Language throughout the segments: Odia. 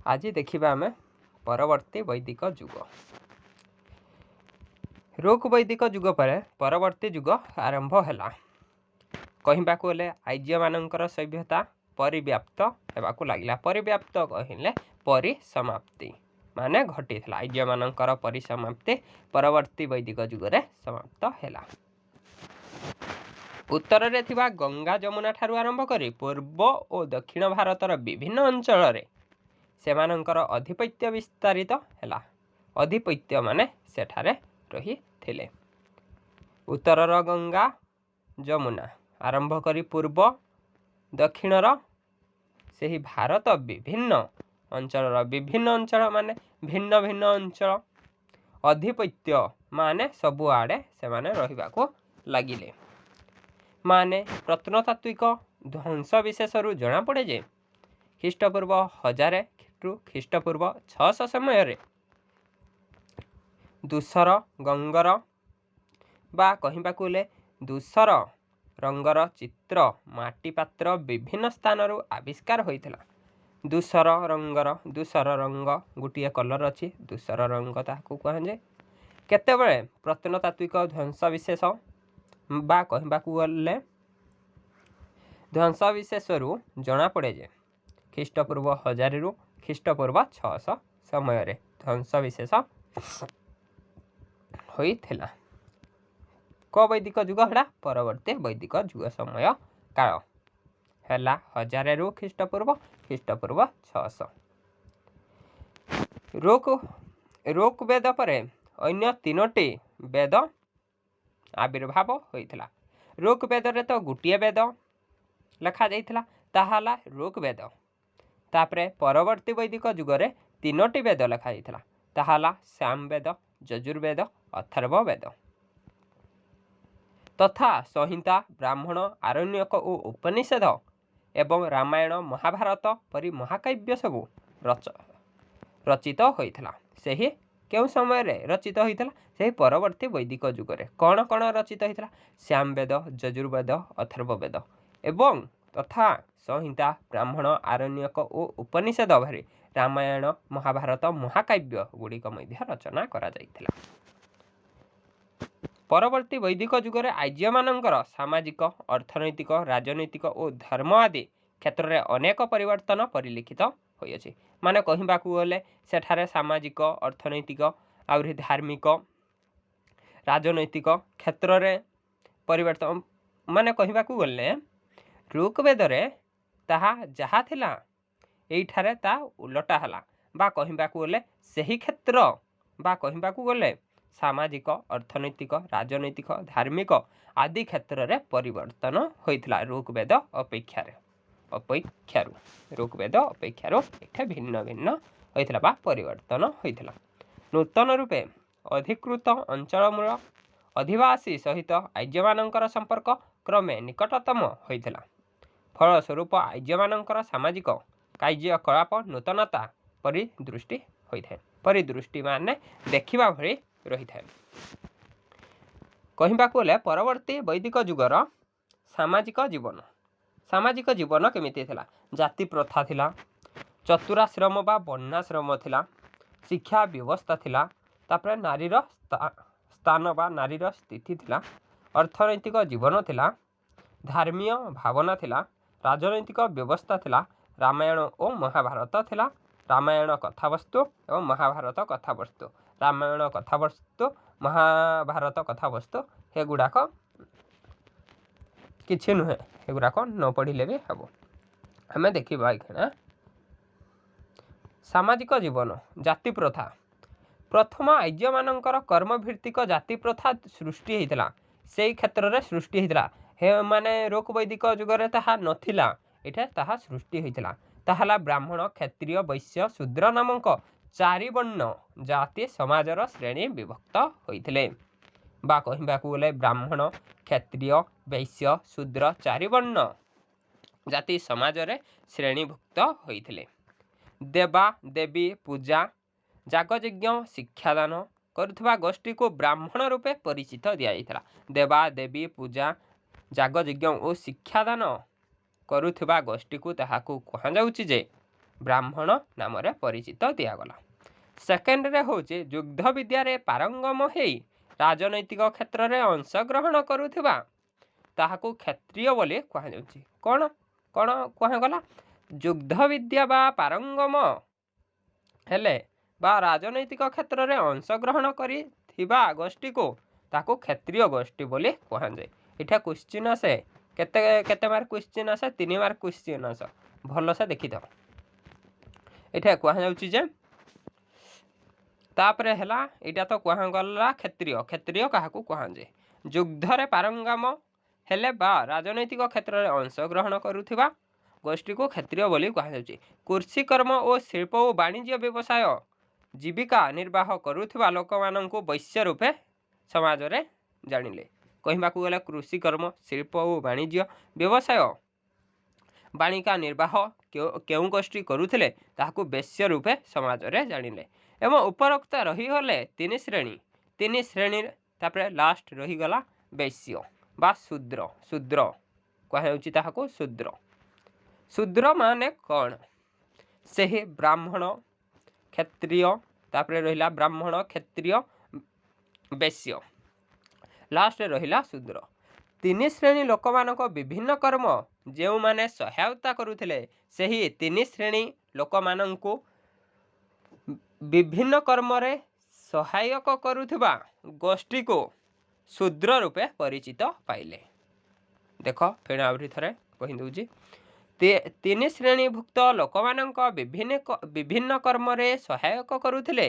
ଆଜି ଦେଖିବା ଆମେ ପରବର୍ତ୍ତୀ ବୈଦିକ ଯୁଗ। ଋକ୍ ବୈଦିକ ଯୁଗ ପରେ ପରବର୍ତ୍ତୀ ଯୁଗ ଆରମ୍ଭ ହେଲା। କହିବାକୁ ଗଲେ ଆର୍ଯ୍ୟମାନଙ୍କର ସଭ୍ୟତା ପରିବ୍ୟାପ୍ତ ହେବାକୁ ଲାଗିଲା। ପରିବ୍ୟାପ୍ତ କହିଲେ ପରିସମାପ୍ତି ମାନେ ଘଟିଥିଲା। ଆର୍ଯ୍ୟମାନଙ୍କର ପରିସମାପ୍ତି ପରବର୍ତ୍ତୀ ବୈଦିକ ଯୁଗରେ ସମାପ୍ତ ହେଲା। ଉତ୍ତରରେ ଥିବା ଗଙ୍ଗା ଯମୁନା ଠାରୁ ଆରମ୍ଭ କରି ପୂର୍ବ ଓ ଦକ୍ଷିଣ ଭାରତର ବିଭିନ୍ନ ଅଞ୍ଚଳରେ ସେମାନଙ୍କର ଆଧିପତ୍ୟ ବିସ୍ତାରିତ ହେଲା। ଆଧିପତ୍ୟ ମାନେ ସେଠାରେ ରହିଥିଲେ। ଉତ୍ତରର ଗଙ୍ଗା ଯମୁନା ଆରମ୍ଭ କରି ପୂର୍ବ ଦକ୍ଷିଣର ସେହି ଭାରତ ବିଭିନ୍ନ ଅଞ୍ଚଳର, ବିଭିନ୍ନ ଅଞ୍ଚଳ ମାନେ ଭିନ୍ନ ଭିନ୍ନ ଅଞ୍ଚଳ, ଆଧିପତ୍ୟ ମାନେ ସବୁଆଡ଼େ ସେମାନେ ରହିବାକୁ ଲାଗିଲେ। ମାନେ ପ୍ରତ୍ନତାତ୍ତ୍ୱିକ ଧ୍ୱଂସବିଶେଷରୁ ଜଣାପଡ଼େ ଯେ ଖ୍ରୀଷ୍ଟପୂର୍ବ 1000ରୁ ଖ୍ରୀଷ୍ଟପୂର୍ବ 600 ସମୟରେ ଧୂସର ଗଙ୍ଗର ବା କହିବାକୁ ଗଲେ ଧୂସର ରଙ୍ଗର ଚିତ୍ର ମାଟିପାତ୍ର ବିଭିନ୍ନ ସ୍ଥାନରୁ ଆବିଷ୍କାର ହୋଇଥିଲା। ଧୂସର ରଙ୍ଗର, ଧୂସର ରଙ୍ଗ ଗୋଟିଏ କଲର୍ ଅଛି, ଧୂସର ରଙ୍ଗ ତାହାକୁ କୁହାଯାଏ। କେତେବେଳେ ପ୍ରତ୍ନତାତ୍ତ୍ୱିକ ଧ୍ୱଂସବିଶେଷ ବା କହିବାକୁ ଗଲେ ଧ୍ୱଂସବିଶେଷରୁ ଜଣାପଡ଼େ ଯେ ଖ୍ରୀଷ୍ଟପୂର୍ବ 1000ରୁ ଖ୍ରୀଷ୍ଟପୂର୍ବ 600 ସମୟରେ ଧ୍ୱଂସବିଶେଷ ହୋଇଥିଲା। କ ବୈଦିକ ଯୁଗ ହେଲା? ପରବର୍ତ୍ତୀ ବୈଦିକ ଯୁଗ ସମୟ କାଳ ହେଲା 1000ରୁ ଖ୍ରୀଷ୍ଟପୂର୍ବ 600। ଋକ୍ ବେଦ ପରେ ଅନ୍ୟ ତିନୋଟି ବେଦ ଆବିର୍ଭାବ ହୋଇଥିଲା। ଋକ୍ ବେଦରେ ତ ଗୋଟିଏ ବେଦ ଲେଖାଯାଇଥିଲା, ତାହା ହେଲା ଋକ୍ ବେଦ। ତାପରେ ପରବର୍ତ୍ତୀ ବୈଦିକ ଯୁଗରେ ତିନୋଟି ବେଦ ଲେଖାଯାଇଥିଲା, ତାହା ହେଲା ସାମବେଦ, ଯଜୁର୍ବେଦ, ଅଥର୍ବ ବେଦ। ତଥା ସଂହିତା, ବ୍ରାହ୍ମଣ, ଆରଣ୍ୟକ ଓ ଉପନିଷଦ ଏବଂ ରାମାୟଣ, ମହାଭାରତ ପରି ମହାକାବ୍ୟ ସବୁ ରଚିତ ହୋଇଥିଲା। ସେହି କେଉଁ ସମୟରେ ରଚିତ ହୋଇଥିଲା? ସେହି ପରବର୍ତ୍ତୀ ବୈଦିକ ଯୁଗରେ। କ'ଣ କ'ଣ ରଚିତ ହୋଇଥିଲା? ସାମବେଦ, ଯଜୁର୍ବେଦ, ଅଥର୍ବ ବେଦ ଏବଂ ତଥା ସଂହିତା, ବ୍ରାହ୍ମଣ, ଆରଣ୍ୟକ ଓ ଉପନିଷଦ ଭଳି ରାମାୟଣ, ମହାଭାରତ ମହାକାବ୍ୟ ଗୁଡ଼ିକ ମଧ୍ୟ ରଚନା କରାଯାଇଥିଲା। ପରବର୍ତ୍ତୀ ବୈଦିକ ଯୁଗରେ ଆର୍ଯ୍ୟମାନଙ୍କର ସାମାଜିକ, ଅର୍ଥନୈତିକ, ରାଜନୈତିକ ଓ ଧର୍ମ ଆଦି କ୍ଷେତ୍ରରେ ଅନେକ ପରିବର୍ତ୍ତନ ପରିଲିଖିତ ହୋଇଅଛି। ମାନେ କହିବାକୁ ଗଲେ ସେଠାରେ ସାମାଜିକ, ଅର୍ଥନୈତିକ, ଆହୁରି ଧାର୍ମିକ, ରାଜନୈତିକ କ୍ଷେତ୍ରରେ ପରିବର୍ତ୍ତନ। ମାନେ କହିବାକୁ ଗଲେ ଋଗ୍ବେଦରେ ତାହା ଯାହା ଥିଲା, ଏଇଠାରେ ତା ଓଲଟା ହେଲା। ବା କହିବାକୁ ଗଲେ ସେହି କ୍ଷେତ୍ର ବା କହିବାକୁ ଗଲେ ସାମାଜିକ, ଅର୍ଥନୈତିକ, ରାଜନୈତିକ, ଧାର୍ମିକ ଆଦି କ୍ଷେତ୍ରରେ ପରିବର୍ତ୍ତନ ହୋଇଥିଲା ଋଗ୍ବେଦ ଅପେକ୍ଷାରୁ। ଋଗ୍ବେଦ ଅପେକ୍ଷାରୁ ଏଠି ଭିନ୍ନ ଭିନ୍ନ ହୋଇଥିଲା ବା ପରିବର୍ତ୍ତନ ହୋଇଥିଲା। ନୂତନ ରୂପେ ଅଧିକୃତ ଅଞ୍ଚଳମୂଳ ଅଧିବାସୀ ସହିତ ଆର୍ଯ୍ୟମାନଙ୍କର ସମ୍ପର୍କ କ୍ରମେ ନିକଟତମ ହୋଇଥିଲା। ଫଳସ୍ୱରୂପ ଆର୍ଯ୍ୟମାନଙ୍କର ସାମାଜିକ କାର୍ଯ୍ୟକଳାପ ନୂତନତା ପରିଦୃଷ୍ଟି ହୋଇଥାଏ। ପରିଦୃଷ୍ଟି ମାନେ ଦେଖିବା ଭଳି ରହିଥାଏ। କହିବାକୁ ଗଲେ ପରବର୍ତ୍ତୀ ବୈଦିକ ଯୁଗର ସାମାଜିକ ଜୀବନ କେମିତି ଥିଲା? ଜାତି ପ୍ରଥା ଥିଲା, ଚତୁରାଶ୍ରମ ବା ବର୍ଣ୍ଣାଶ୍ରମ ଥିଲା, ଶିକ୍ଷା ବ୍ୟବସ୍ଥା ଥିଲା, ତାପରେ ନାରୀର ସ୍ଥାନ ବା ନାରୀର ସ୍ଥିତି ଥିଲା, ଅର୍ଥନୈତିକ ଜୀବନ ଥିଲା, ଧାର୍ମୀୟ ଭାବନା ଥିଲା, ରାଜନୈତିକ ବ୍ୟବସ୍ଥା ଥିଲା, ରାମାୟଣ ଓ ମହାଭାରତ ଥିଲା। ରାମାୟଣ କଥାବସ୍ତୁ ଏବଂ ମହାଭାରତ କଥାବସ୍ତୁ, ରାମାୟଣ କଥାବସ୍ତୁ, ମହାଭାରତ କଥାବସ୍ତୁ ଏଗୁଡ଼ାକ କିଛି ନୁହେଁ, ଏଗୁଡ଼ାକ ନ ପଢ଼ିଲେ ବି ହେବ। ଆମେ ଦେଖିବା ଏଇକ୍ଷଣା ସାମାଜିକ ଜୀବନ। ଜାତି ପ୍ରଥା। ପ୍ରଥମ ଆର୍ଯ୍ୟମାନଙ୍କର କର୍ମଭିତ୍ତିକ ଜାତି ପ୍ରଥା ସୃଷ୍ଟି ହେଇଥିଲା। ସେଇ କ୍ଷେତ୍ରରେ ସୃଷ୍ଟି ହେଇଥିଲା। ହେ ମାନେ ଋକ୍ ବୈଦିକ ଯୁଗରେ ତାହା ନଥିଲା, ଏଇଟା ତାହା ସୃଷ୍ଟି ହେଇଥିଲା। ତାହା ହେଲା ବ୍ରାହ୍ମଣ, କ୍ଷତ୍ରିୟ, ବୈଶ୍ୟ, ଶୂଦ୍ର ନାମକ ଚାରି ବର୍ଣ୍ଣ ଜାତି ସମାଜର ଶ୍ରେଣୀ ବିଭକ୍ତ ହୋଇଥିଲେ। ବା କହିବାକୁ ଗଲେ ବ୍ରାହ୍ମଣ, କ୍ଷତ୍ରିୟ, ବୈଶ୍ୟ, ଶୂଦ୍ର ଚାରି ବର୍ଣ୍ଣ ଜାତି ସମାଜରେ ଶ୍ରେଣୀଭୁକ୍ତ ହୋଇଥିଲେ। ଦେବା ଦେବୀ ପୂଜା, ଯାଗଯଜ୍ଞ, ଶିକ୍ଷାଦାନ କରୁଥିବା ଗୋଷ୍ଠୀକୁ ବ୍ରାହ୍ମଣ ରୂପେ ପରିଚିତ ଦିଆଯାଇଥିଲା। ଦେବା ଦେବୀ ପୂଜା, ଯାଗଯଜ୍ଞ ଓ ଶିକ୍ଷାଦାନ କରୁଥିବା ଗୋଷ୍ଠୀକୁ ତାହାକୁ କୁହାଯାଉଛି ଯେ ବ୍ରାହ୍ମଣ ନାମରେ ପରିଚିତ ଦିଆଗଲା। ସେକେଣ୍ଡରେ ହେଉଛି, ଯୁଦ୍ଧ ବିଦ୍ୟାରେ ପାରଙ୍ଗମ ହେଇ ରାଜନୈତିକ କ୍ଷେତ୍ରରେ ଅଂଶଗ୍ରହଣ କରୁଥିବା ତାହାକୁ କ୍ଷତ୍ରିୟ ବୋଲି କୁହାଯାଉଛି। କ'ଣ କ'ଣ କୁହାଗଲା? ଯୁଦ୍ଧ ବିଦ୍ୟା ବା ପାରଙ୍ଗମ ହେଲେ ବା ରାଜନୈତିକ କ୍ଷେତ୍ରରେ ଅଂଶଗ୍ରହଣ କରିଥିବା ଗୋଷ୍ଠୀକୁ ତାକୁ କ୍ଷତ୍ରିୟ ଗୋଷ୍ଠୀ ବୋଲି କୁହାଯାଏ। ଏଇଟା କ୍ୱେଶ୍ଚିନ୍ ଆସେ। କେତେ କେତେ ମାର୍କ କ୍ୱେଶ୍ଚିନ୍ ଆସେ? 3 ମାର୍କ କ୍ୱେଶ୍ଚିନ୍ ଆସେ। ଭଲସେ ଦେଖିଥାଅ। ଏଇଟା କୁହାଯାଉଛି ଯେ ତାପରେ ହେଲା, ଏଇଟା ତ କୁହାଗଲା କ୍ଷତ୍ରିୟ। କ୍ଷତ୍ରିୟ କାହାକୁ କୁହାଯାଏ? ଯୁଦ୍ଧରେ ପାରଙ୍ଗମ ହେଲେ ବା ରାଜନୈତିକ କ୍ଷେତ୍ରରେ ଅଂଶଗ୍ରହଣ କରୁଥିବା ଗୋଷ୍ଠୀକୁ କ୍ଷତ୍ରିୟ ବୋଲି କୁହାଯାଉଛି। କୃଷି କର୍ମ ଓ ଶିଳ୍ପ ଓ ବାଣିଜ୍ୟ ବ୍ୟବସାୟ ଜୀବିକା ନିର୍ବାହ କରୁଥିବା ଲୋକମାନଙ୍କୁ ବୈଶ୍ୟ ରୂପେ ସମାଜରେ ଜାଣିଲେ। କହିବାକୁ ଗଲେ କୃଷି କର୍ମ, ଶିଳ୍ପ ଓ ବାଣିଜ୍ୟ ବ୍ୟବସାୟ ବାଣିକା ନିର୍ବାହ କେଉଁ ଗୋଷ୍ଠୀ କରୁଥିଲେ, ତାହାକୁ ବେଶ୍ୟ ରୂପେ ସମାଜରେ ଜାଣିଲେ। ଏବଂ ଉପରୋକ୍ତ ରହିଗଲେ ତିନି ଶ୍ରେଣୀ। ତିନି ଶ୍ରେଣୀ, ତାପରେ ଲାଷ୍ଟ ରହିଗଲା ବୈଶ୍ୟ ବା ଶୂଦ୍ର। ଶୂଦ୍ର କୁହାଯାଉଛି ତାହାକୁ। ଶୂଦ୍ର, ଶୂଦ୍ର ମାନେ କ'ଣ? ସେହି ବ୍ରାହ୍ମଣ, କ୍ଷତ୍ରିୟ, ତାପରେ ରହିଲା ବ୍ରାହ୍ମଣ, କ୍ଷତ୍ରିୟ, ବୈଶ୍ୟ, ଲାଷ୍ଟରେ ରହିଲା ଶୂଦ୍ର। ତିନି ଶ୍ରେଣୀ ଲୋକମାନଙ୍କ ବିଭିନ୍ନ କର୍ମ ଯେଉଁମାନେ ସହାୟତା କରୁଥିଲେ, ସେହି ତିନି ଶ୍ରେଣୀ ଲୋକମାନଙ୍କୁ ବିଭିନ୍ନ କର୍ମରେ ସହାୟକ କରୁଥିବା ଗୋଷ୍ଠୀକୁ ଶୂଦ୍ର ରୂପେ ପରିଚିତ ପାଇଲେ। ଦେଖ, ଫେଣ ଆହୁରି ଥରେ କହିଦେଉଛି। ତିନି ଶ୍ରେଣୀଭୁକ୍ତ ଲୋକମାନଙ୍କ ବିଭିନ୍ନ ବିଭିନ୍ନ କର୍ମରେ ସହାୟକ କରୁଥିଲେ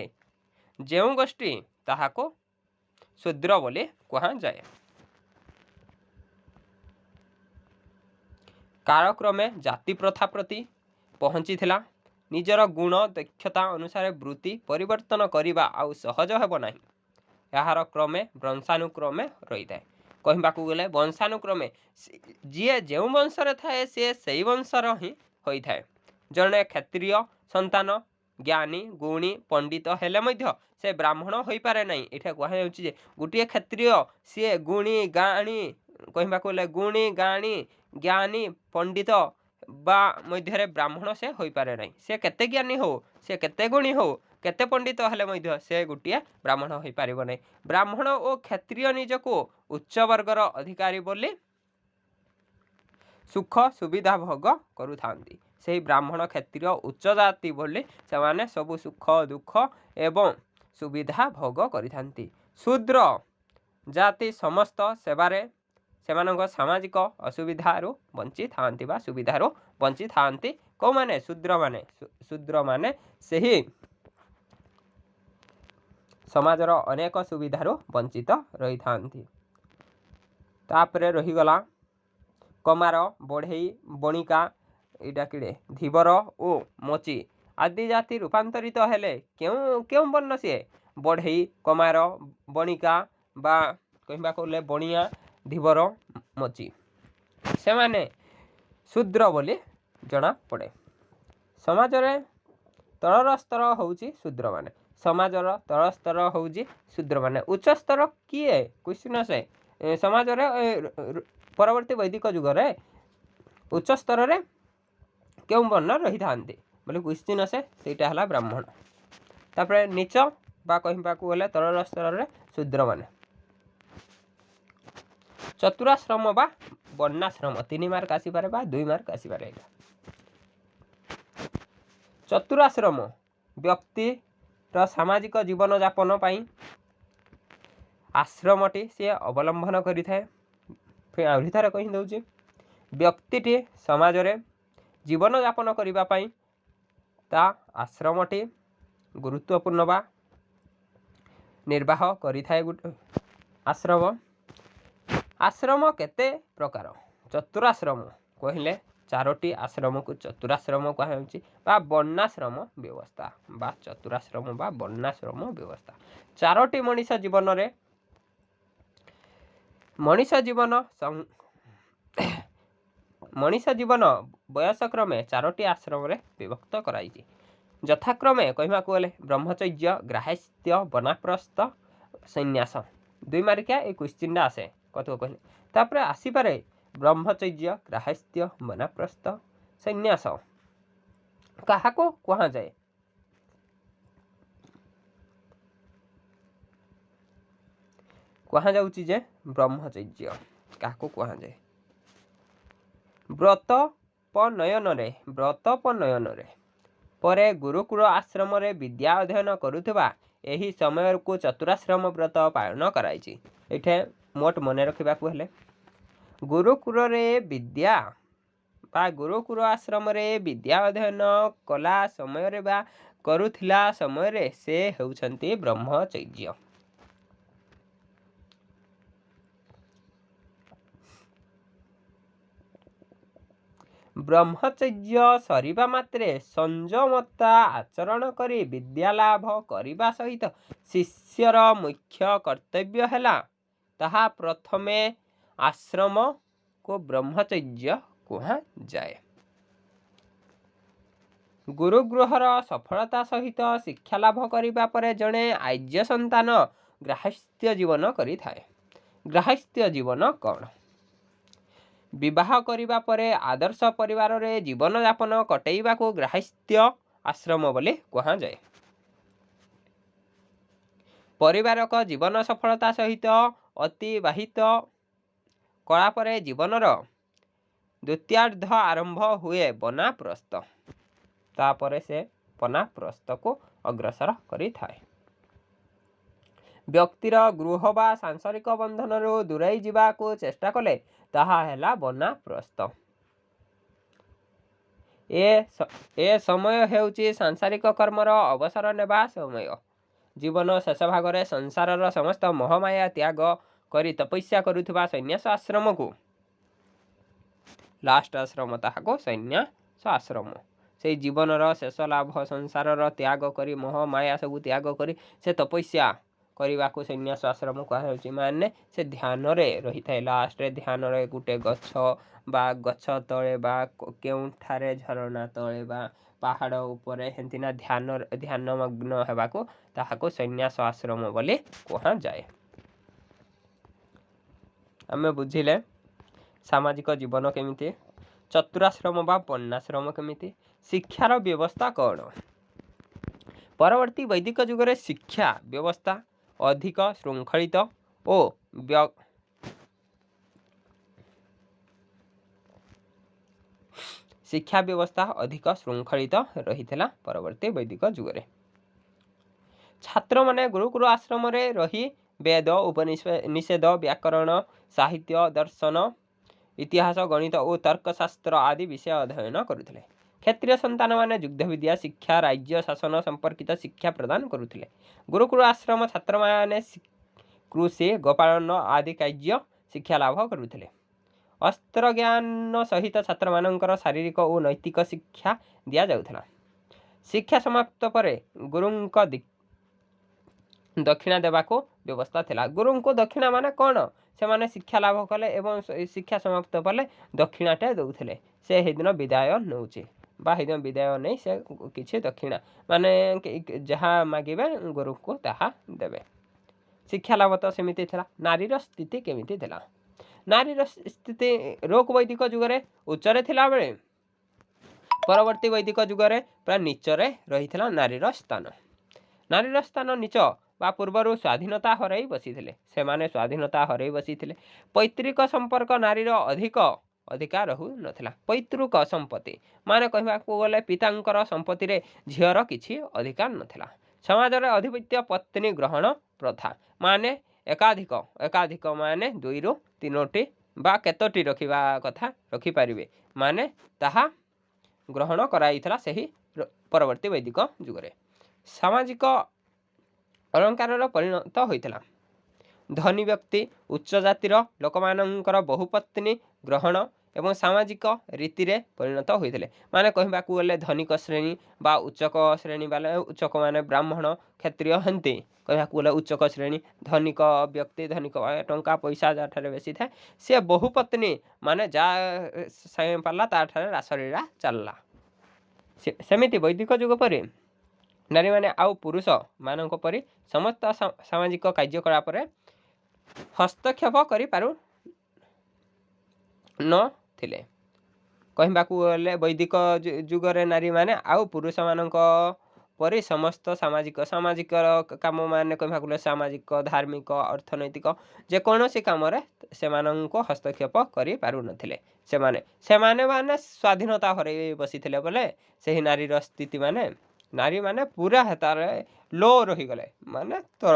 ଯେଉଁ ଗୋଷ୍ଠୀ, ତାହାକୁ ଶୂଦ୍ର ବୋଲି କୁହାଯାଏ। କାଳକ୍ରମେ ଜାତି ପ୍ରଥା ପ୍ରତି ପହଞ୍ଚିଥିଲା। ନିଜର ଗୁଣ ଦକ୍ଷତା ଅନୁସାରେ ବୃତ୍ତି ପରିବର୍ତ୍ତନ କରିବା ଆଉ ସହଜ ହେବ ନାହିଁ। ଏହାର କ୍ରମେ ବଂଶାନୁକ୍ରମେ ରହିଥାଏ। କହିବାକୁ ଗଲେ ବଂଶାନୁକ୍ରମେ ଯିଏ ଯେଉଁ ବଂଶରେ ଥାଏ, ସିଏ ସେଇ ବଂଶର ହିଁ ହୋଇଥାଏ। ଜଣେ କ୍ଷତ୍ରିୟ ସନ୍ତାନ ଜ୍ଞାନୀ, ଗୁଣୀ, ପଣ୍ଡିତ ହେଲେ ମଧ୍ୟ ସେ ବ୍ରାହ୍ମଣ ହୋଇପାରେ ନାହିଁ। ଏଇଟା କୁହାଯାଉଛି ଯେ ଗୋଟିଏ କ୍ଷତ୍ରିୟ ସିଏ ଗୁଣୀ ଗାଣୀ, କହିବାକୁ ଗଲେ ଗୁଣୀ, ଗାଣୀ, ଜ୍ଞାନୀ, ପଣ୍ଡିତ ବା ମଧ୍ୟରେ ବ୍ରାହ୍ମଣ ସେ ହୋଇପାରେ ନାହିଁ। ସେ କେତେ ଜ୍ଞାନୀ ହଉ, ସେ କେତେ ଗୁଣୀ ହଉ, କେତେ ପଣ୍ଡିତ ହେଲେ ମଧ୍ୟ ସେ ଗୋଟିଏ ବ୍ରାହ୍ମଣ ହୋଇପାରିବ ନାହିଁ। ବ୍ରାହ୍ମଣ ଓ କ୍ଷତ୍ରିୟ ନିଜକୁ ଉଚ୍ଚ ବର୍ଗର ଅଧିକାରୀ ବୋଲି ସୁଖ ସୁବିଧା ଭୋଗ କରୁଥାନ୍ତି। ସେହି ବ୍ରାହ୍ମଣ, କ୍ଷତ୍ରିୟ ଉଚ୍ଚ ଜାତି ବୋଲି ସେମାନେ ସବୁ ସୁଖ ଦୁଃଖ ଏବଂ ସୁବିଧା ଭୋଗ କରିଥାନ୍ତି। ଶୂଦ୍ର ଜାତି ସମସ୍ତ ସେବାରେ ସେମାନଙ୍କ ସାମାଜିକ ଅସୁବିଧାରୁ ବଞ୍ଚିଥାନ୍ତି ବା ସୁବିଧାରୁ ବଞ୍ଚିଥାନ୍ତି। କେଉଁମାନେ? ଶୂଦ୍ରମାନେ। ଶୂଦ୍ରମାନେ ସେହି ସମାଜର ଅନେକ ସୁବିଧାରୁ ବଞ୍ଚିତ ରହିଥାନ୍ତି। ତାପରେ ରହିଗଲା କମାର, ବଢ଼େଇ, ବଣିକା, ଏଇଟା କିଡ଼େ, ଧୀବର ଓ ମୋଚି ଆଦି ଜାତି ରୂପାନ୍ତରିତ ହେଲେ। କେଉଁ କେଉଁ ବର୍ଣ୍ଣ ସିଏ? ବଢ଼େଇ, କମାର, ବଣିକା ବା କହିବାକୁ ଗଲେ ବଣିଆ, ଧୀବର, ମୋଚି, ସେମାନେ ଶୂଦ୍ର ବୋଲି ଜଣାପଡ଼େ। ସମାଜରେ ତଳର ସ୍ତର ହେଉଛି ଶୂଦ୍ରମାନେ। ସମାଜର ତଳ ସ୍ତର ହେଉଛି ଶୂଦ୍ରମାନେ। ଉଚ୍ଚ ସ୍ତର କିଏ? କ୍ୱେଶ୍ଚିନ୍ ଆସେ। ସମାଜରେ ପରବର୍ତ୍ତୀ ବୈଦିକ ଯୁଗରେ ଉଚ୍ଚ ସ୍ତରରେ କେଉଁ ବର୍ଣ୍ଣ ରହିଥାନ୍ତି ବୋଲି କ୍ୱେଶ୍ଚିନ୍ ଆସେ। ସେଇଟା ହେଲା ବ୍ରାହ୍ମଣ। ତାପରେ ନୀଚ ବା କହିବାକୁ ଗଲେ ତଳର ସ୍ତରରେ ଶୂଦ୍ରମାନେ। ଚତୁରାଶ୍ରମ ବା ବର୍ଣ୍ଣାଶ୍ରମ, 3 ମାର୍କ ଆସିପାରେ ବା 2 ମାର୍କ ଆସିପାରେ ଏଇଟା। ଚତୁରାଶ୍ରମ ବ୍ୟକ୍ତିର ସାମାଜିକ ଜୀବନଯାପନ ପାଇଁ ଆଶ୍ରମଟି ସିଏ ଅବଲମ୍ବନ କରିଥାଏ। ଆହୁରି ଥରେ କହିଦେଉଛି, ବ୍ୟକ୍ତିଟି ସମାଜରେ ଜୀବନଯାପନ କରିବା ପାଇଁ ତା ଆଶ୍ରମଟି ଗୁରୁତ୍ୱପୂର୍ଣ୍ଣ ବା ନିର୍ବାହ କରିଥାଏ ଗୋଟେ ଆଶ୍ରମ। ଆଶ୍ରମ କେତେ ପ୍ରକାର? ଚତୁରାଶ୍ରମ କହିଲେ ଚାରୋଟି ଆଶ୍ରମକୁ ଚତୁରାଶ୍ରମ କୁହାଯାଉଛି ବା ବର୍ଣ୍ଣାଶ୍ରମ ବ୍ୟବସ୍ଥା ବା ଚତୁରାଶ୍ରମ ବା ବର୍ଣ୍ଣାଶ୍ରମ ବ୍ୟବସ୍ଥା। ଚାରୋଟି ମଣିଷ ଜୀବନରେ, ମଣିଷ ଜୀବନ ବୟସ କ୍ରମେ ଚାରୋଟି ଆଶ୍ରମରେ ବିଭକ୍ତ କରାଯାଇଛି। ଯଥାକ୍ରମେ କହିବାକୁ ଗଲେ ବ୍ରହ୍ମଚର୍ଯ୍ୟ, ଗାର୍ହସ୍ଥ୍ୟ, ବାନପ୍ରସ୍ଥ, ସନ୍ନ୍ୟାସ। 2 ମାର୍କିଆ ଏଇ କ୍ୱେଶ୍ଚିନ୍ଟା ଆସେ କଥା କହିଲେ। ତାପରେ ଆସିପାରେ ବ୍ରହ୍ମଚର୍ଯ୍ୟ, ଗାର୍ହସ୍ଥ୍ୟ, ବାନପ୍ରସ୍ଥ, ସନ୍ନ୍ୟାସ। କାହାକୁ କୁହାଯାଏ? କୁହାଯାଉଛି ଯେ ବ୍ରହ୍ମଚର୍ଯ୍ୟ କାହାକୁ କୁହାଯାଏ? ବ୍ରତୋପନୟନରେ ପରେ ଗୁରୁକୁଳ ଆଶ୍ରମରେ ବିଦ୍ୟା ଅଧ୍ୟୟନ କରୁଥିବା ଏହି ସମୟକୁ ଚତୁରାଶ୍ରମ ବ୍ରତ ପାଳନ କରାଯାଇଛି। ଏଇଠି ମୋଟ ମନେ ରଖିବାକୁ ହେଲେ, ଗୁରୁକୁଳରେ ବିଦ୍ୟା ବା ଗୁରୁକୁଳ ଆଶ୍ରମରେ ବିଦ୍ୟା ଅଧ୍ୟୟନ କଲା ସମୟରେ ବା କରୁଥିଲା ସମୟରେ ସେ ହେଉଛନ୍ତି ବ୍ରହ୍ମଚର୍ଯ୍ୟ। ବ୍ରହ୍ମଚର୍ଯ୍ୟ ସରିବା ମାତ୍ରେ ସଂଯମତା ଆଚରଣ କରି ବିଦ୍ୟାଲାଭ କରିବା ସହିତ ଶିଷ୍ୟର ମୁଖ୍ୟ କର୍ତ୍ତବ୍ୟ ହେଲା, ତାହା ପ୍ରଥମେ ଆଶ୍ରମକୁ ବ୍ରହ୍ମଚର୍ଯ୍ୟ କୁହାଯାଏ। ଗୁରୁଗୃହର ସଫଳତା ସହିତ ଶିକ୍ଷା ଲାଭ କରିବା ପରେ ଜଣେ ଆର୍ଯ୍ୟ ସନ୍ତାନ ଗାର୍ହସ୍ଥ୍ୟ ଜୀବନ କରିଥାଏ। ଗାର୍ହସ୍ଥ୍ୟ ଜୀବନ କ'ଣ? ବିବାହ କରିବା ପରେ ଆଦର୍ଶ ପରିବାରରେ ଜୀବନଯାପନ କଟେଇବାକୁ ଗାର୍ହସ୍ଥ୍ୟ ଆଶ୍ରମ ବୋଲି କୁହାଯାଏ। ପରିବାରକ ଜୀବନ ସଫଳତା ସହିତ ଅତିବାହିତ କଲା ପରେ ଜୀବନର ଦ୍ୱିତୀୟାର୍ଦ୍ଧ ଆରମ୍ଭ ହୁଏ, ବାନପ୍ରସ୍ଥ। ତାପରେ ସେ ବାନପ୍ରସ୍ଥକୁ ଅଗ୍ରସର କରିଥାଏ। ବ୍ୟକ୍ତିର ଗୃହ ବା ସାଂସାରିକ ବନ୍ଧନରୁ ଦୂରେଇ ଯିବାକୁ ଚେଷ୍ଟା କଲେ ତାହା ହେଲା ବାନପ୍ରସ୍ଥ। ଏ ସମୟ ହେଉଛି ସାଂସାରିକ କର୍ମର ଅବସର ନେବା ସମୟ। ଜୀବନ ଶେଷ ଭାଗରେ ସଂସାରର ସମସ୍ତ ମୋହମାୟା ତ୍ୟାଗ କରି ତପସ୍ୟା କରୁଥିବା ସନ୍ନ୍ୟାସ ଆଶ୍ରମକୁ, ଲାଷ୍ଟ ଆଶ୍ରମ, ତାହାକୁ ସନ୍ନ୍ୟାସ ଆଶ୍ରମ। ସେଇ ଜୀବନର ଶେଷ ଲାଭ, ସଂସାରର ତ୍ୟାଗ କରି, ମୋହ ମାୟା ସବୁ ତ୍ୟାଗ କରି ସେ ତପସ୍ୟା କରିବାକୁ ସନ୍ନ୍ୟାସ ଆଶ୍ରମ କୁହାଯାଉଛି। ମାନେ ସେ ଧ୍ୟାନରେ ରହିଥାଏ। ଲାଷ୍ଟରେ ଧ୍ୟାନରେ ଗୋଟେ ଗଛ ବା ଗଛ ତଳେ ବା କେଉଁଠାରେ ଝରଣା ତଳେ ବା ପାହାଡ଼ ଉପରେ ହେନ୍ତିନା ଧ୍ୟାନମଗ୍ନ ହେବାକୁ ତାହାକୁ ସନ୍ନ୍ୟାସ ଆଶ୍ରମ ବୋଲି କୁହାଯାଏ। ଆମେ ବୁଝିଲେ ସାମାଜିକ ଜୀବନ କେମିତି, ଚତୁରାଶ୍ରମ ବା ବର୍ଣ୍ଣାଶ୍ରମ କେମିତି, ଶିକ୍ଷାର ବ୍ୟବସ୍ଥା କ'ଣ। ପରବର୍ତ୍ତୀ ବୈଦିକ ଯୁଗରେ ଶିକ୍ଷା ବ୍ୟବସ୍ଥା ଅଧିକ ଶୃଙ୍ଖଳିତ ଓ ଶିକ୍ଷା ବ୍ୟବସ୍ଥା ଅଧିକ ଶୃଙ୍ଖଳିତ ରହିଥିଲା। ପରବର୍ତ୍ତୀ ବୈଦିକ ଯୁଗରେ ଛାତ୍ରମାନେ ଗୁରୁକୁଳ ଆଶ୍ରମରେ ରହି ବେଦ, ଉପନିଷଦ, ବ୍ୟାକରଣ, ସାହିତ୍ୟ, ଦର୍ଶନ, ଇତିହାସ, ଗଣିତ ଓ ତର୍କଶାସ୍ତ୍ର ଆଦି ବିଷୟ ଅଧ୍ୟୟନ କରୁଥିଲେ। କ୍ଷତ୍ରିୟ ସନ୍ତାନମାନେ ଯୁଦ୍ଧବିଦ୍ୟା ଶିକ୍ଷା, ରାଜ୍ୟ ଶାସନ ସମ୍ପର୍କିତ ଶିକ୍ଷା ପ୍ରଦାନ କରୁଥିଲେ। ଗୁରୁକୁଳ ଆଶ୍ରମ ଛାତ୍ରମାନେ କୃଷି, ଗୋପାଳନ ଆଦି କାର୍ଯ୍ୟ ଶିକ୍ଷା ଲାଭ କରୁଥିଲେ। ଅସ୍ତ୍ର ଜ୍ଞାନ ସହିତ ଛାତ୍ରମାନଙ୍କର ଶାରୀରିକ ଓ ନୈତିକ ଶିକ୍ଷା ଦିଆଯାଉଥିଲା। ଶିକ୍ଷା ସମାପ୍ତ ପରେ ଗୁରୁଙ୍କ ଦକ୍ଷିଣା ଦେବାକୁ ବ୍ୟବସ୍ଥା ଥିଲା। ଗୁରୁଙ୍କୁ ଦକ୍ଷିଣା ମାନେ କ'ଣ? ସେମାନେ ଶିକ୍ଷା ଲାଭ କଲେ ଏବଂ ଶିକ୍ଷା ସମାପ୍ତ କଲେ ଦକ୍ଷିଣାଟେ ଦେଉଥିଲେ। ସେ ସେଇଦିନ ବିଦାୟ ନେଉଛି ବା ସେଇଦିନ ବିଦାୟ ନେଇ ସେ କିଛି ଦକ୍ଷିଣା ମାନେ ଯାହା ମାଗିବେ ଗୁରୁଙ୍କୁ ତାହା ଦେବେ। ଶିକ୍ଷା ଲାଭ ତ ସେମିତି ଥିଲା। ନାରୀର ସ୍ଥିତି କେମିତି ଥିଲା? ନାରୀର ସ୍ଥିତି ଋକ ବୈଦିକ ଯୁଗରେ ଉଚ୍ଚରେ ଥିଲାବେଳେ ପରବର୍ତ୍ତୀ ବୈଦିକ ଯୁଗରେ ପୁରା ନୀଚରେ ରହିଥିଲା ନାରୀର ସ୍ଥାନ। ନାରୀର ସ୍ଥାନ ନୀଚ ବା ପୂର୍ବରୁ ସ୍ୱାଧୀନତା ହରାଇ ବସିଥିଲେ। ସେମାନେ ସ୍ୱାଧୀନତା ହରାଇ ବସିଥିଲେ। ପୈତୃକ ସମ୍ପର୍କ ନାରୀର ଅଧିକ ଅଧିକାର ରହୁନଥିଲା। ପୈତୃକ ସମ୍ପତ୍ତି ମାନେ କହିବାକୁ ଗଲେ ପିତାଙ୍କର ସମ୍ପତ୍ତିରେ ଝିଅର କିଛି ଅଧିକାର ନଥିଲା। ସମାଜରେ ଅଧିପତ୍ୟ ପତ୍ନୀ ଗ୍ରହଣ ପ୍ରଥା, ମାନେ ଏକାଧିକ, ଏକାଧିକ ମାନେ ଦୁଇରୁ ତିନୋଟି ବା କେତୋଟି ରଖିବା କଥା ରଖିପାରିବେ, ମାନେ ତାହା ଗ୍ରହଣ କରାଯାଇଥିଲା ସେହି ପରବର୍ତ୍ତୀ ବୈଦିକ ଯୁଗରେ। ସାମାଜିକ ଅଳଙ୍କାରର ପରିଣତ ହୋଇଥିଲା। ଧନୀ ବ୍ୟକ୍ତି, ଉଚ୍ଚ ଜାତିର ଲୋକମାନଙ୍କର ବହୁପତ୍ନୀ ଗ୍ରହଣ ଏବଂ ସାମାଜିକ ରୀତିରେ ପରିଣତ ହୋଇଥିଲେ। ମାନେ କହିବାକୁ ଗଲେ ଧନିକ ଶ୍ରେଣୀ ବା ଉଚ୍ଚକ ଶ୍ରେଣୀ ବାଲା, ଉଚ୍ଚକ ମାନେ ବ୍ରାହ୍ମଣ, କ୍ଷତ୍ରିୟ ହେନ୍ତି। କହିବାକୁ ଗଲେ ଉଚ୍ଚକ ଶ୍ରେଣୀ, ଧନିକ ବ୍ୟକ୍ତି, ଧନିକ ଟଙ୍କା ପଇସା ଯାହାଠାରେ ବେଶୀ ଥାଏ, ସେ ବହୁପତ୍ନୀ, ମାନେ ଯାହା ସାଙ୍ଗେ ପାରିଲା ତାଠାରେ ରାସଲୀଳା ଚାଲିଲା। ସେମିତି ବୈଦିକ ଯୁଗ ପରେ ନାରୀମାନେ ଆଉ ପୁରୁଷମାନଙ୍କ ପରି ସମସ୍ତ ସାମାଜିକ କାର୍ଯ୍ୟକଳାପରେ ହସ୍ତକ୍ଷେପ କରିପାରୁ ନଥିଲେ। କହିବାକୁ ଗଲେ ବୈଦିକ ଯୁଗରେ ନାରୀମାନେ ଆଉ ପୁରୁଷମାନଙ୍କ ପରି ସମସ୍ତ ସାମାଜିକ କାମ, ମାନେ କହିବାକୁ ଗଲେ ସାମାଜିକ, ଧାର୍ମିକ, ଅର୍ଥନୈତିକ ଯେକୌଣସି କାମରେ ସେମାନଙ୍କୁ ହସ୍ତକ୍ଷେପ କରିପାରୁନଥିଲେ। ସେମାନେ ମାନେ ସ୍ୱାଧୀନତା ହରାଇ ବସିଥିଲେ ବୋଲେ ସେହି ନାରୀର ସ୍ଥିତି, ମାନେ ନାରୀମାନେ ପୁରା ହେତାରେ ଲୋ ରହିଗଲେ, ମାନେ ତଳ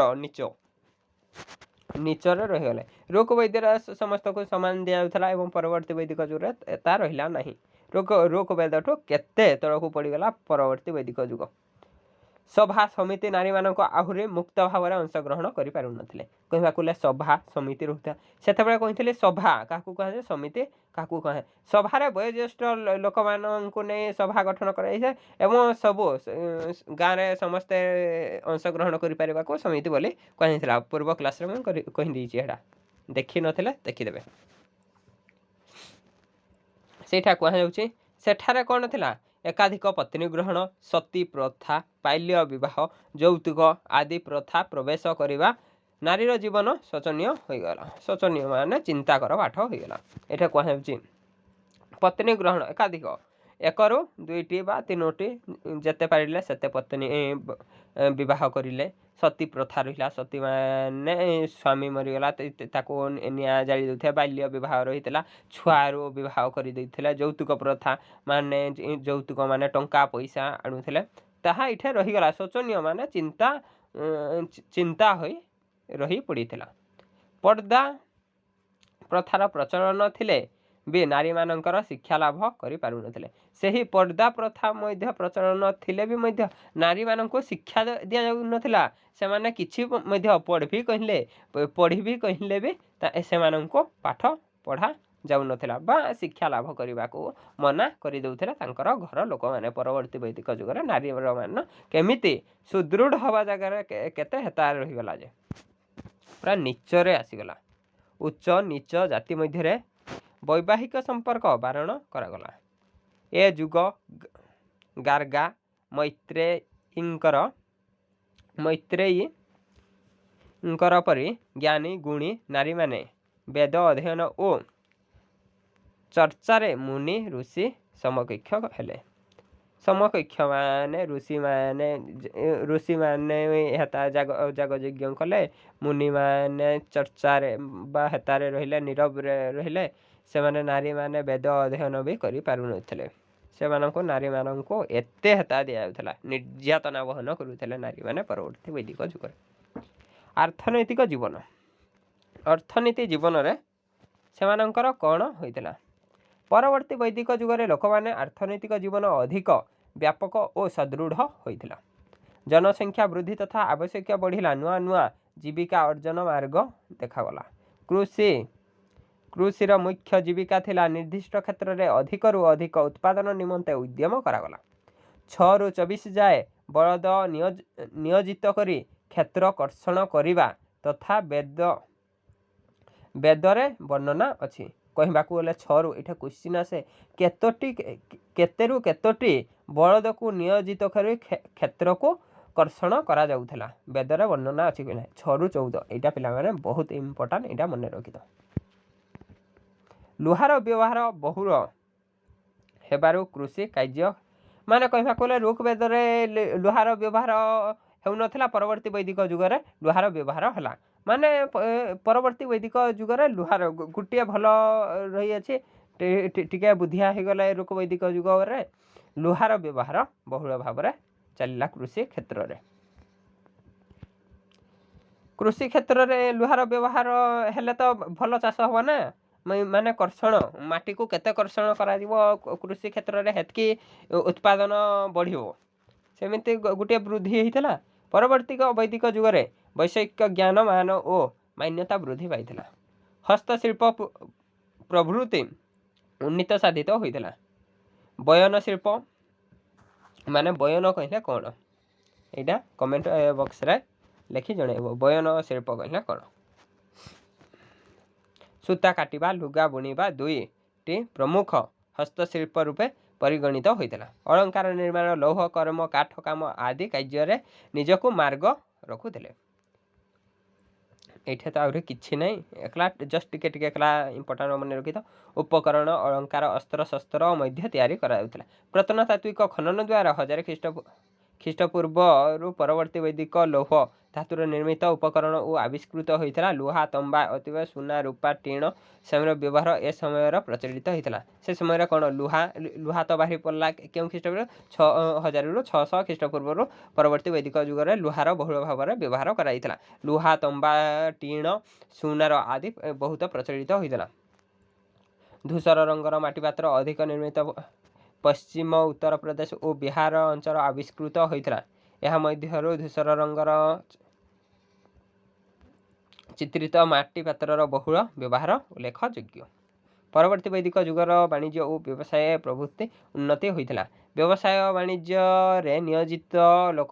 ନୀଚରେ ରହିଗଲେ। ଋକ ବୈଦିକରେ ସମସ୍ତଙ୍କୁ ସମାନ ଦିଆଯାଉଥିଲା ଏବଂ ପରବର୍ତ୍ତୀ ବୈଦିକ ଯୁଗରେ ତା ରହିଲା ନାହିଁ। ଋକ ବେଦଠୁ କେତେ ତଳକୁ ପଡ଼ିଗଲା ପରବର୍ତ୍ତୀ ବୈଦିକ ଯୁଗ। ସଭା ସମିତି, ନାରୀମାନଙ୍କୁ ଆହୁରି ମୁକ୍ତ ଭାବରେ ଅଂଶଗ୍ରହଣ କରିପାରୁନଥିଲେ। କହିବାକୁ ଗଲେ ସଭା ସମିତି ରହୁଥିଲା ସେତେବେଳେ। କହିଥିଲେ ସଭା କାହାକୁ କୁହାଯାଏ, ସମିତି କାହାକୁ କୁହାଯାଏ। ସଭାରେ ବୟୋଜ୍ୟେଷ୍ଠ ଲୋକମାନଙ୍କୁ ନେଇ ସଭା ଗଠନ କରାଯାଇଥାଏ ଏବଂ ସବୁ ଗାଁରେ ସମସ୍ତେ ଅଂଶଗ୍ରହଣ କରିପାରିବାକୁ ସମିତି ବୋଲି କୁହାଯାଇଥିଲା। ପୂର୍ବ କ୍ଲାସ୍ରେ ମୁଁ କହିଦେଇଛି, ଏଇଟା ଦେଖିନଥିଲେ ଦେଖିଦେବେ। ସେଇଟା କୁହାଯାଉଛି। ସେଠାରେ କ'ଣ ଥିଲା? ଏକାଧିକ ପତ୍ନୀ ଗ୍ରହଣ, ସତୀ ପ୍ରଥା, ବାଲ୍ୟ ବିବାହ, ଯୌତୁକ ଆଦି ପ୍ରଥା ପ୍ରବେଶ କରିବା ନାରୀର ଜୀବନ ଶୋଚନୀୟ ହୋଇଗଲା। ଶୋଚନୀୟ ମାନେ ଚିନ୍ତାକର ପାଠ ହୋଇଗଲା। ଏଇଟା କୁହାଯାଉଛି ପତ୍ନୀ ଗ୍ରହଣ ଏକାଧିକ, ଏକରୁ ଦୁଇଟି ବା ତିନୋଟି, ଯେତେ ପାରିଲେ ସେତେ ପତ୍ନୀ ବିବାହ କରିଲେ। ସତୀ ପ୍ରଥା ରହିଲା। ସତୀ ମାନେ ସ୍ୱାମୀ ମରିଗଲା, ତାକୁ ନିଆଁ ଜାଳି ଦେଉଥିଲେ। ବାଲ୍ୟ ବିବାହ ରହିଥିଲା, ଛୁଆରୁ ବିବାହ କରିଦେଇଥିଲେ। ଯୌତୁକ ପ୍ରଥା ମାନେ ଯୌତୁକ ମାନେ ଟଙ୍କା ପଇସା ଆଣୁଥିଲେ, ତାହା ଏଇଠି ରହିଗଲା। ଶୋଚନୀୟ ମାନେ ଚିନ୍ତା ହୋଇ ରହି ପଡ଼ିଥିଲା। ପର୍ଦ୍ଦା ପ୍ରଥାର ପ୍ରଚଳନ ଥିଲେ ବି ନାରୀମାନଙ୍କର ଶିକ୍ଷା ଲାଭ କରିପାରୁନଥିଲେ। ସେହି ପର୍ଦ୍ଦା ପ୍ରଥା ମଧ୍ୟ ପ୍ରଚଳନ ଥିଲେ ବି ମଧ୍ୟ ନାରୀମାନଙ୍କୁ ଶିକ୍ଷା ଦିଆଯାଉନଥିଲା। ସେମାନେ କିଛି ମଧ୍ୟ ପଢ଼ିବି କହିଲେ ବି ସେମାନଙ୍କୁ ପାଠ ପଢ଼ା ଯାଉନଥିଲା ବା ଶିକ୍ଷା ଲାଭ କରିବାକୁ ମନା କରିଦେଉଥିଲେ ତାଙ୍କର ଘର ଲୋକମାନେ। ପରବର୍ତ୍ତୀ ବୈଦିକ ଯୁଗରେ ନାରୀର ମାନ କେମିତି ସୁଦୃଢ଼ ହେବା ଜାଗାରେ କେତେ ହେତା ରହିଗଲା ଯେ ପୁରା ନୀଚରେ ଆସିଗଲା। ଉଚ୍ଚ ନୀଚ ଜାତି ମଧ୍ୟରେ ବୈବାହିକ ସମ୍ପର୍କ ବାରଣ କରାଗଲା। ଏ ଯୁଗ ଗାର୍ଗା ମୈତ୍ରେୟୀଙ୍କର ପରି ଜ୍ଞାନୀ ଗୁଣୀ ନାରୀମାନେ ବେଦ ଅଧ୍ୟୟନ ଓ ଚର୍ଚ୍ଚାରେ ମୁନି ଋଷି ସମକକ୍ଷ ହେଲେ। ସମକକ୍ଷ ମାନେ ଋଷିମାନେ ହେତା ଯାଗଯଜ୍ଞ କଲେ, ମୁନିମାନେ ଚର୍ଚ୍ଚାରେ ବା ହେତାରେ ରହିଲେ, ନୀରବରେ ରହିଲେ। ସେମାନେ ନାରୀମାନେ ବେଦ ଅଧ୍ୟୟନ ବି କରିପାରୁନଥିଲେ। ସେମାନଙ୍କୁ, ନାରୀମାନଙ୍କୁ ଏତେ ହେତା ଦିଆଯାଉଥିଲା, ନିର୍ଯାତନା ବହନ କରୁଥିଲେ ନାରୀମାନେ ପରବର୍ତ୍ତୀ ବୈଦିକ ଯୁଗରେ। ଅର୍ଥନୈତିକ ଜୀବନ, ଅର୍ଥନୀତି ଜୀବନରେ ସେମାନଙ୍କର କ'ଣ ହୋଇଥିଲା? ପରବର୍ତ୍ତୀ ବୈଦିକ ଯୁଗରେ ଲୋକମାନେ ଅର୍ଥନୈତିକ ଜୀବନ ଅଧିକ ବ୍ୟାପକ ଓ ସୁଦୃଢ଼ ହୋଇଥିଲା। ଜନସଂଖ୍ୟା ବୃଦ୍ଧି ତଥା ଆବଶ୍ୟକ ବଢ଼ିଲା। ନୂଆ ନୂଆ ଜୀବିକା ଅର୍ଜନ ମାର୍ଗ ଦେଖାଗଲା। କୃଷିର ମୁଖ୍ୟ ଜୀବିକା ଥିଲା। ନିର୍ଦ୍ଦିଷ୍ଟ କ୍ଷେତ୍ରରେ ଅଧିକରୁ ଅଧିକ ଉତ୍ପାଦନ ନିମନ୍ତେ ଉଦ୍ୟମ କରାଗଲା। 6ରୁ 24 ଯାଏ ବଳଦ ନିୟୋଜିତ କରି କ୍ଷେତ୍ର କର୍ଷଣ କରିବା ତଥା ବେଦରେ ବର୍ଣ୍ଣନା ଅଛି। କହିବାକୁ ଗଲେ ଛଅରୁ, ଏଇଟା କ୍ୱେଶ୍ଚିନ୍ ଆସେ, କେତେରୁ କେତୋଟି ବଳଦକୁ ନିୟୋଜିତ କରି କ୍ଷେତ୍ରକୁ କର୍ଷଣ କରାଯାଉଥିଲା, ବେଦରେ ବର୍ଣ୍ଣନା ଅଛି କି ନାହିଁ? 6ରୁ 14। ଏଇଟା ପିଲାମାନେ ବହୁତ ଇମ୍ପୋର୍ଟାଣ୍ଟ, ଏଇଟା ମନେ ରଖିଥାଅ। ଲୁହାର ବ୍ୟବହାର ବହୁଳ ହେବାରୁ କୃଷି କାର୍ଯ୍ୟ, ମାନେ କହିବାକୁ ଗଲେ ଋକ୍ ବେଦରେ ଲୁହାର ବ୍ୟବହାର ହେଉନଥିଲା। ପରବର୍ତ୍ତୀ ବୈଦିକ ଯୁଗରେ ଲୁହାର ବ୍ୟବହାର ହେଲା। ମାନେ ପରବର୍ତ୍ତୀ ବୈଦିକ ଯୁଗରେ ଲୁହାର ଗୋଟିଏ ଭଲ ରହିଅଛି। ଟିକେ ବୁଦ୍ଧିଆ ହେଇଗଲେ ଋକ ବୈଦିକ ଯୁଗରେ ଲୁହାର ବ୍ୟବହାର ବହୁଳ ଭାବରେ ଚାଲିଲା କୃଷି କ୍ଷେତ୍ରରେ। କୃଷି କ୍ଷେତ୍ରରେ ଲୁହାର ବ୍ୟବହାର ହେଲେ ତ ଭଲ ଚାଷ ହବ ନା। ମାନେ କର୍ଷଣ, ମାଟିକୁ କେତେ କର୍ଷଣ କରାଯିବ କୃଷି କ୍ଷେତ୍ରରେ, ହେତିକି ଉତ୍ପାଦନ ବଢ଼ିବ। ସେମିତି ଗୋଟିଏ ବୃଦ୍ଧି ହେଇଥିଲା। ପରବର୍ତ୍ତୀ ବୈଦିକ ଯୁଗରେ ବୈଷୟିକ ଜ୍ଞାନ ମାନ ଓ ମାନ୍ୟତା ବୃଦ୍ଧି ପାଇଥିଲା। ହସ୍ତଶିଳ୍ପ ପ୍ରଭୃତି ଉନ୍ନତ ସାଧିତ ହୋଇଥିଲା। ବୟନ ଶିଳ୍ପ ମାନେ, ବୟନ କହିଲେ କ'ଣ, ଏଇଟା କମେଣ୍ଟ ବକ୍ସରେ ଲେଖି ଜଣାଇବ। ବୟନ ଶିଳ୍ପ କହିଲେ କ'ଣ? ସୂତା କାଟିବା, ଲୁଗା ବୁଣିବା ଦୁଇଟି ପ୍ରମୁଖ ହସ୍ତଶିଳ୍ପ ରୂପେ ପରିଗଣିତ ହୋଇଥିଲା। ଅଳଙ୍କାର ନିର୍ମାଣ, ଲୌହ କର୍ମ, କାଠ କାମ ଆଦି କାର୍ଯ୍ୟରେ ନିଜକୁ ମାର୍ଗ ରଖୁଥିଲେ। ଏଇଠି ତ ଆହୁରି କିଛି ନାହିଁ। ଏକଲା ଜଷ୍ଟ ଟିକେ ଟିକେ ଏକଲା ଇମ୍ପୋର୍ଟାଣ୍ଟ ମନେ ରଖିଥାଅ। ଉପକରଣ, ଅଳଙ୍କାର, ଅସ୍ତ୍ର ଶସ୍ତ୍ର ମଧ୍ୟ ତିଆରି କରାଯାଉଥିଲା। ପ୍ରତ୍ନତାତ୍ତ୍ୱିକ ଖନନ ଦ୍ୱାରା 1000 ଖ୍ରୀଷ୍ଟପୂର୍ବରୁ ପରବର୍ତ୍ତୀ ବୈଦିକ ଲୌହ ଧାତୁର ନିର୍ମିତ ଉପକରଣ ଓ ଆବିଷ୍କୃତ ହୋଇଥିଲା। ଲୁହା, ତମ୍ବା ଅଥବା ସୁନା, ରୂପା, ଟିଣ ସମୟର ବ୍ୟବହାର ଏ ସମୟର ପ୍ରଚଳିତ ହୋଇଥିଲା। ସେ ସମୟରେ କ'ଣ ଲୁହା ତ ବାହାରି ପଡ଼ିଲା କେଉଁ ଖ୍ରୀଷ୍ଟପୂର୍ବ? 6000ରୁ 600 ଖ୍ରୀଷ୍ଟପୂର୍ବରୁ ପରବର୍ତ୍ତୀ ବୈଦିକ ଯୁଗରେ ଲୁହାର ବହୁଳ ଭାବରେ ବ୍ୟବହାର କରାଯାଇଥିଲା। ଲୁହା, ତମ୍ବା, ଟିଣ, ସୁନାର ଆଦି ବହୁତ ପ୍ରଚଳିତ ହୋଇଥିଲା। ଧୂସର ରଙ୍ଗର ମାଟିପାତ୍ର ଅଧିକ ନିର୍ମିତ ପଶ୍ଚିମ ଉତ୍ତରପ୍ରଦେଶ ଓ ବିହାର ଅଞ୍ଚଳ ଆବିଷ୍କୃତ ହୋଇଥିଲା। ଏହା ମଧ୍ୟରୁ ଧୂସର ରଙ୍ଗର ଚିତ୍ରିତ ମାଟି ପାତ୍ରର ବହୁଳ ବ୍ୟବହାର ଉଲ୍ଲେଖଯୋଗ୍ୟ। ପରବର୍ତ୍ତୀ ବୈଦିକ ଯୁଗର ବାଣିଜ୍ୟ ଓ ବ୍ୟବସାୟ ପ୍ରଭୃତି ଉନ୍ନତି ହୋଇଥିଲା। ବ୍ୟବସାୟ ବାଣିଜ୍ୟରେ ନିୟୋଜିତ ଲୋକ